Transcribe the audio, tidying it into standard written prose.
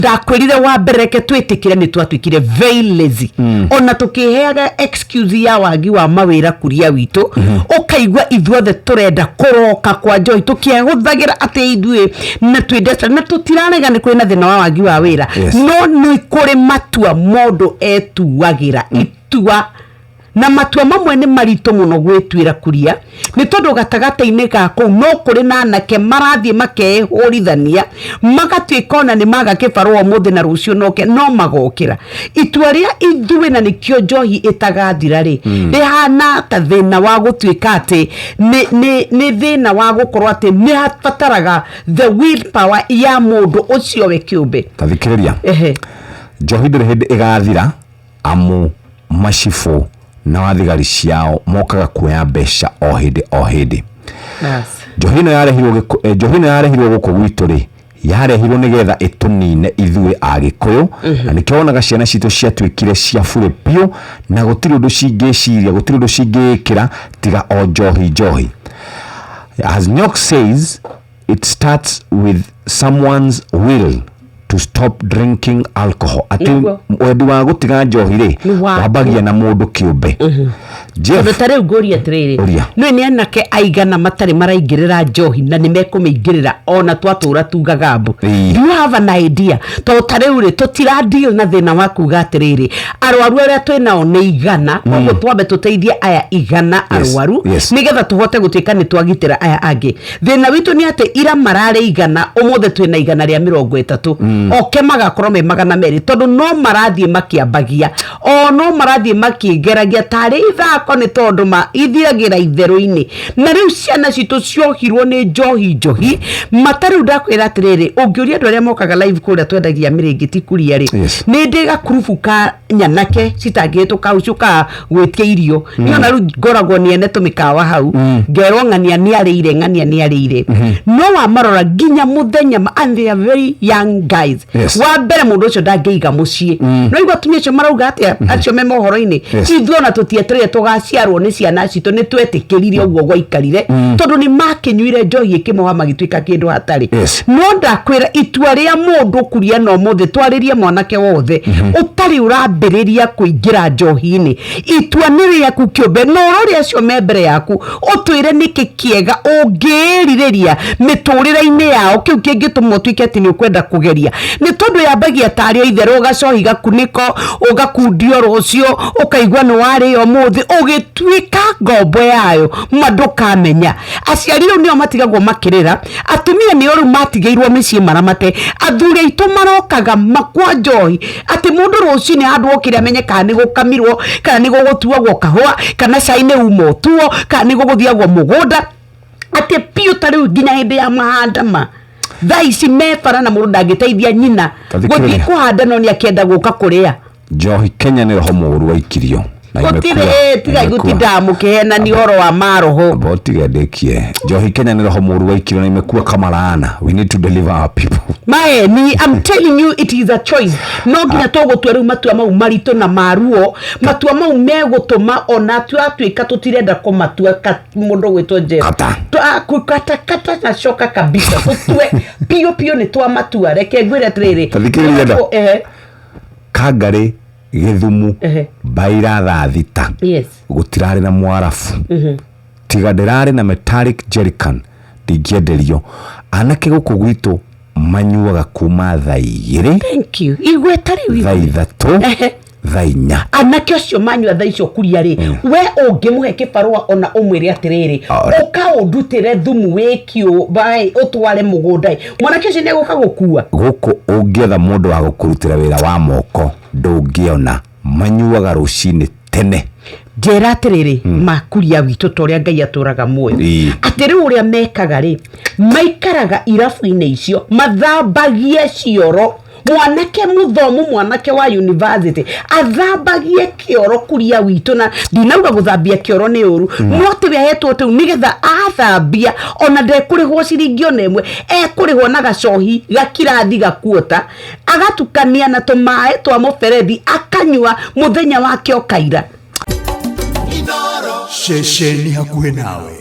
Ndakwĩrire wa mbere, reke twĩtĩkĩre nĩ twatuĩkire very lazy, ona tũkĩheaga excuse ya wagi wa mawĩra kuria witũ. Ũkaigua ithuothe tũrenda kũroka kwa njohi, tũkĩhũthagĩra atĩ ithuĩ na twĩ desperate, na tũtirarega nĩ kũrĩ na thĩna wa wagi wa wĩra, no nĩ kũrĩ matua mũndũ etuagĩra itua, na matua mamwe nĩ maritũ mũno gwĩtuĩra kuria, nĩ tondũ gatagatĩ-inĩ ga kũu no kũrĩ na anake marathiĩ makehũrithania, magatuĩka ona nĩ maga kĩbarũa ũmũthĩ na rũciũ noke no magokĩra. Itua rĩa ithuĩ, na nĩkĩo njohi ĩtagathira rĩ, rĩhana ta thĩna wa gũtuĩka atĩ nĩ thĩna wa gũkorwo atĩ nĩ habataraga the will power ya mũndũ ũcio we kĩũmbe. Tathikĩrĩria. Njohi ndĩrĩ hĩndĩ ĩgathira, amu macibũ na wathigari ciao mokaga kuoya mbeca o hĩndĩ o hĩndĩ. Njohi ĩno yarehirwo gũkũ gwitũ rĩ, yarehirwo nĩgetha ĩtũnine ithuĩ Agĩkũyũ, na nĩkĩo wonaga ciana citũ ciatuĩkire cia burĩ biũ, na gũtirĩ ũndũ cingĩciria, gũtirĩ ũndũ cingĩĩkĩra tiga o njohi njohi. As Nyok says, it starts with someone's will to stop drinking alcohol, atĩ wendi wa gũtiga njohi rĩ, Nĩ waku. wambagia na mũndũ kĩũmbe. Tondũ Jeff, ta rĩu ngũria atĩrĩrĩ, Ũria. nĩ nĩ anake aigana matarĩ maraingĩrĩra njohi na nĩ mekũmĩingĩrĩra ona twatũra tugaga mbu? Do you have an idea? Tondũ ta rĩu rĩ, tũtira deal na thĩna wa kuga atĩrĩrĩ, arwaru arĩa twĩ nao nĩ 100, koguo twambe tũteithie aya 100 arwaru, nĩgetha tũhote gũtuĩka nĩ twagitĩra aya angĩ. Thĩna witũ nĩ atĩ ira mararĩ 100, ũmũthĩ twĩna 130, oke magakorwo me 200, tondũ no marathiĩ makĩambagia, o no marathiĩ makĩgeragia tarĩ ithako, nĩ tondũ ma ithiragĩra itherũ-inĩ. Na rĩu ciana citũ ciohirwo nĩ njohi njohi mata. Rĩu ndakwĩra atĩrĩrĩ, ũngĩũria andũ arĩa mokaga live kũrĩa twendagia mĩrĩngĩti kuria rĩ, nĩ ndĩ gakurubu ka nyanake citangĩhĩtũka hau, ciũkaga gwĩtia irio. Niĩ ona rĩu ngoragwo nĩ ene tũmĩkawa hau, ngerwo ng'ania nĩ arĩire, ng'ania nĩ arĩire, no wamarora nginya mũthenya and they are very young guys. Wa mbere, mũndũ ũcio ndangĩiga mũciĩ. No igua atumia acio marauga atĩa, acio me mohoro-inĩ? Ithuĩ ona tũtietereire tũgaciarwo nĩ ciana citũ, nĩ twetĩkĩrire ũguo gwaikarire, tondũ nĩ makĩnyuire njohi ĩkĩmoha, magĩtuĩka kĩndũ hatarĩ. No ndakwĩra, itua rĩa mũndũ kuria na ũmũthĩ twarĩrie mwanake wothe ũtarĩ ũrambĩrĩria kũingĩra njohi-inĩ, itua nĩ rĩaku kĩũmbe, no ũrore acio me mbere yaku, ũtwĩre nĩkĩ kĩega ũngĩĩrirĩria mĩtũrĩre-inĩ yao, kĩu kĩngĩtũma ũtuĩke atĩ nĩ ũkwenda kũgeria, nĩ tondũ yambagia tarĩ o itherũ, gacohi gakunĩko ũgakundio, rũciũ ũkaigua nĩ warĩo, ũmũthĩ ũgĩtuĩka ngombo yayo. Ma ndũkamenya aciari rĩu nĩo matigagwo makĩrĩra, atumia nĩo rĩu matigĩirwo mĩciĩ maramate, athuri aitũ marokaga makwa njohi, atĩ mũndũ rũcinĩ handũ okĩre amenye kana nĩ gũkamirwo, kana nĩ gũgũtuagwo kahũa, kana cai nĩ uma ũtuo, kana nĩ gũgũthiagwo mũgũnda, atĩ biũ ta rĩu nginya hĩndĩ ya mahanda ma thaa ici me bara, na mũndũ ndangĩteithia nyina Ta thikĩrĩria. gũthiĩ kũhanda, no nĩ akĩenda gũka kũrĩa. Njohi Kenya nĩ roho mũũru waikirio na gũtirĩ tiga imekua. gũtindaga mũkĩhenania ũhoro wa maroho. Amba ũtige ndĩkie. Njohi Kenya nĩ roho mũũru waikirio na imekua kama laana. We need to deliver our people. Maeni, I'm telling you, it is a choice. No nginya tũgũtua rĩu matua mau maritũ na maruo, matua mau megũtũma ona twatuĩka tũtirenda kũmatua mũndũ gwĩtwo Jeff. Kata. Kata kata na coka kabisa, tũtue piũ piũ nĩ twamatua. Reke ngwĩre atĩrĩrĩ, Ta thikĩrĩria nda. Kangarĩ Gĩthumu, baira thaa 6, gũtirarĩ na mwarabu, tiga ndĩrarĩ na metallic jerrycan ndingĩenderio. Anake gũkũ gwitũ manyuaga kuma thaa 2, Thank you, igweta rĩu. thaa 3, thaa 4. Anake ũcio manyua thaa icio kuria rĩ, we ũngĩmũhe kĩbarũa ona ũmwĩre atĩrĩrĩ, ũka ũndutĩre thumu wĩkiũ bai ũtware mũgũnda ĩ, mwanake ũcio nĩ egũka gũkua. Gũkũ ũngĩetha mũndũ wa gũkũrutĩra wĩra wa moko ndũngĩona, manyuaga rũcinĩ tene. Njĩra atĩrĩrĩ, makuria witũ, ta ũrĩa Ngai atũraga muoyo, atĩ rĩu ũrĩa mekaga rĩ, maikaraga irabu-inĩ icio mathambagie cioro. Mwanake mũthomu, mwanake wa university athambagie kĩoro kuria witũ, na ndinauga gũthambia kĩoro nĩ ũru, no atĩ we ahetwo tĩu nĩgetha athambia ona ndekũrĩhwo ciringi ona ĩmwe, ekũrĩhwo na gacohi gakirathi gakuota, agatukania na tũmaĩ twa mũberethi akanyua mũthenya wake ũkaira. Ceceni hakuhĩ nawe.